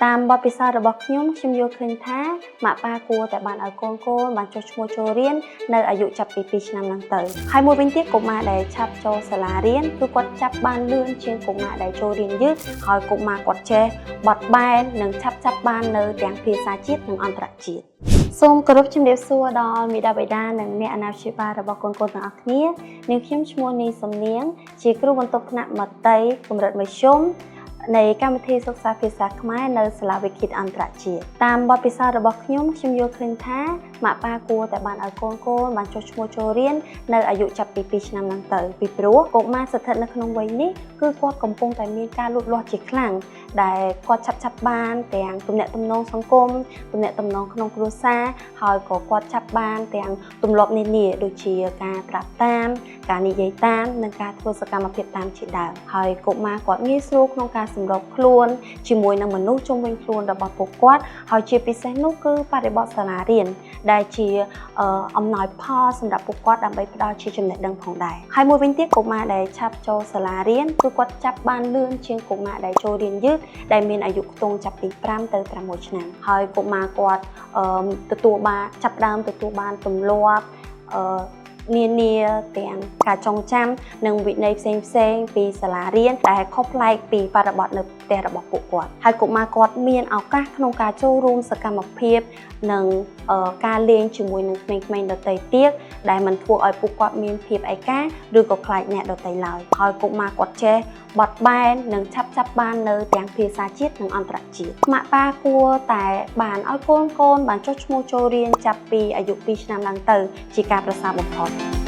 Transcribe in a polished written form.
តាមបទពិសោធន៍របស់ខ្ញុំខ្ញុំយល់ឃើញថាម៉ាក់ប៉ាគួរតែបានឲ្យកូនកូនបានចុះឈ្មោះចូលរៀននៅអាយុចាប់ពី2ឆ្នាំឡើងទៅហើយមួយវិញទៀតកុមារដែលឆាប់ចូលសាលារៀនគឺគាត់ចាប់បានលឿនជាងកុមារដែលចូលរៀនយឺតហើយកុមារគាត់ចេះបត់បែននិងឆាប់ចាប់បាននៅទាំងភាសាជាតិនិងអន្តរជាតិសូមគោរពជំរាបសួរដល់មាតាបិតានិងអ្នកអាណាព្យាបាលរបស់កូនៗទាំងអស់គ្នានាងខ្ញុំឈ្មោះនីសំនាងជាគ្រូបន្ទប់ថ្នាក់មត្តេយ្យកម្រិតមធ្យមនៃកម្មវិធីសិក្សាភាសាខ្មែរនៅសាលាវិគិតអន្តរជាតិតាមបទពិសោធន៍របស់ខ្ញុំខ្ញុំយល់ឃើញថាម៉ាក់ប៉ាគួរតែបានឲ្យកូនកូនបានចុះឈ្មោះចូលរៀននៅអាយុចាប់ពី2ឆ្នាំឡើងទៅពីព្រោះកុមារស្ថិតនៅក្នុងវ័យនេះគឺគាត់កំពុងតែមានការលូតលាស់ជាខ្លាំងដែលគាត់ឆាប់ឆាប់បានទាំងទំនាក់ទំនងសង្គមទំនាក់ទំនងក្នុងគ្រួសារហើយក៏គាត់ចាប់បានទាំងទម្លាប់នានាដូចជាការត្រាប់តាម ការនិយាយតាមនិងការធ្វើសកម្មភាពតាមជាដើមហើយកុមារគាត់ងាយស្រួលក្នុងការសម្របខ្លួនជាមួយនឹងមនុស្សជុំវិញខ្លួនរបស់ពួកគាត់ហើយជាពិសេសនោះគឺបរិបទសាលារៀនដែលជាអំណោយផលសម្រាប់ពួកគាត់ដើម្បីផ្ដល់ជាចំណេះដឹងផងដែរហើយមួយវិញទៀតកុមារដែលឆាប់ចូលសាលារៀនគឺគាត់ចាប់បានលឿនជាងកុមារដែលចូលរៀនយឺតដែលមានអាយុខ្ទង់ចាប់ពី5ទៅ6ឆ្នាំហើយកុមារគាត់ទទួលបានចាប់ផ្ដើមទទួលបានទម្លាប់នានាទាំងការចងចាំនិងវិន័យផ្សេងផ្សេងពីសាលារៀនដែលខុសប្លែកពីបរិបទនៅផ្ទះរបស់ពួកគាត់ហើយកុមារគាត់មានឱកាសក្នុងការចូលរួមសកម្មភាពនិងការលេងជាមួយនឹងក្មេងៗដទៃទៀតដែលមិនធ្វើឲ្យពួកគាត់មានភាពឯកាឬក៏ខ្លាចអ្នកដទៃឡើយហើយកុមារគាត់ចេះបត់បែននិងឆាប់ចាប់បាននៅទាំងភាសាជាតិនិងអន្តរជាតិម៉ាក់ប៉ាគួរតែបានឲ្យកូនកូនបានចុះឈ្មោះចូលរៀនចាប់ពីអាយុ2ឆ្នាំឡើងទៅជាការប្រសើរបំផុត។